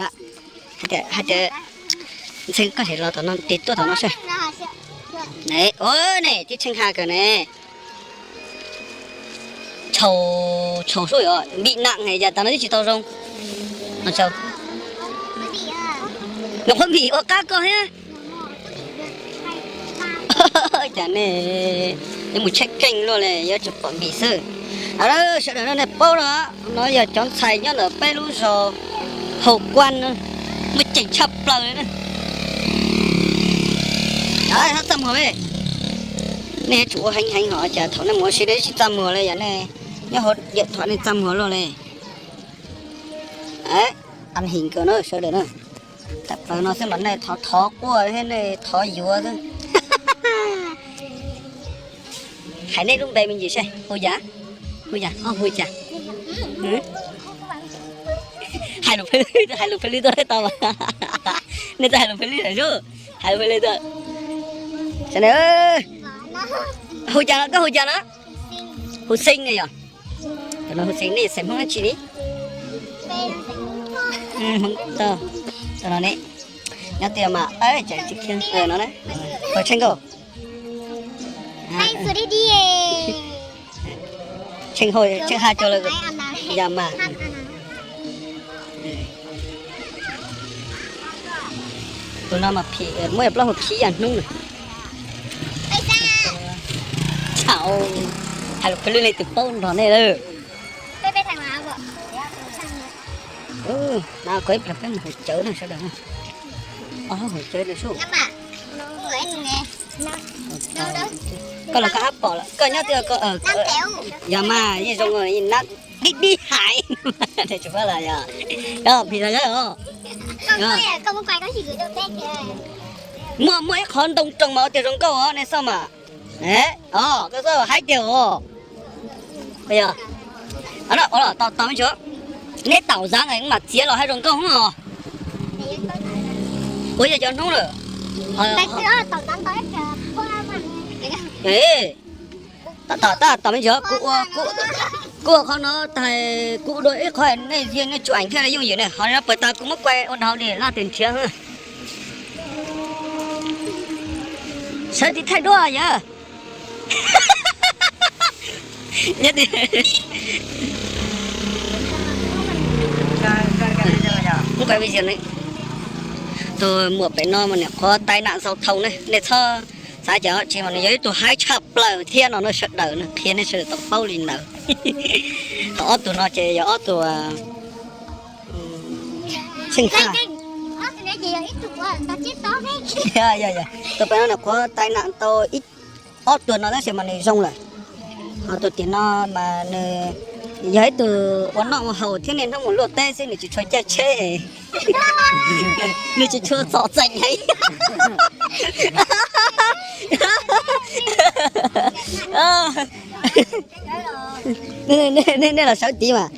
Hais tias, hais tias, Ntxhee, koj sim los tom no, tig tuaj tom no seb. Ne, ua ne, tib tsheej ha kawg ne. Tshau, tshau sub yom, npim nam es cas tas no twb tsis tau zoo. Nws qhuav npim ua qab koj thiab. Cas nej yuav mus tsheb keej luaj li, yuav tsum pom npim xwb. A, sawv daws nej paub no, no yog cov ntxhais nyob ntawm peb lub zos Hauv Kuaj, muaj ceem tshaj plaws li na. Txaj muag li. Nej yuav tsum ua heev heev hos cas thaum nej mus ua si nej tsis txaj muag li, yog nej nyob hauv diam thuam nej txaj muag luaj li. An him kawg na sawv daws na. Tawm plaws no xwb mas nej thov thov quaj thiab nej thov yuav xwb. Hais nej lub npe me ntsis seb hu cas? Hu cas? Hu cas? Hais lus Pheej Lwj, hais lus Pheej Lwj tuaj tau mas. Nej txawj hais lus Pheej Lwj lawm sub. Hais lus Pheej Lwj tuaj. Hu cas no, koj hu cas no? Hu Xeeb ne yog? Tus no hu Xeeb ne, xeem Hmoob dab tsi li? Hmoob Toj. Tus no ne, nyob twg mas, cas tsis khiav no na. Hu Tsheej Nkauj. Tsheej Nkauj, Tsheej Haj Cua Lawm, yog mas. Tus no mas phim, muab plaub hau khib yam hnub na. Txhaum, hais lus Pheej Lwj li tus paub nrog nej lawm. Na, koj ib pliag peb mus haus cawv na sawv daws na. Haus cawv na sub. Koj los koj hab pom lawm, koj nyob twg, yog mas yeej zoo na, dib dib hais. Tsis paub los yog, yog phim los yog. Muaj, muaj ib qhov ntoo roos mas ua tiag zoo nkauj os, nej xauj mas. Koj xauj haib tiag os. Tos me ntsis, neb taum zav mam txiav los hab zoo nkauj os. Kuv yog cov hnub lawm. Tos, tos me ntsis, kuv ua qhov no tas kuv dua ib qho nej, nej tsuam thiaj yooj yim na, ho no puas tas kuv muab kuaj ua dhau li laj tes nrhiav. Sawv tiv thaij duab yog. Tus muam pem no mas nyuam qhuav tai nam xau thau ne, nej txhob xav cas tsis mas nws yog ib tug haib tshaj plaws thiab no na sawv daws, qhia nej sawv daws tau paub li ntawd. Ho ob tug no ces yog ob tug Tsheej Haj. Tus pem no nyuam qhuav tai nam tau ib ob tuas no tab sis mas nws zoo lawm. Ho tus tim no mas nws yog ib tug ua noj ua haus thiab niaj hnub mus luaj teb xwb, nws tsis tshua caij tsheb, nws tsis tshua txom txeem heev. Nej los sawv tid mas.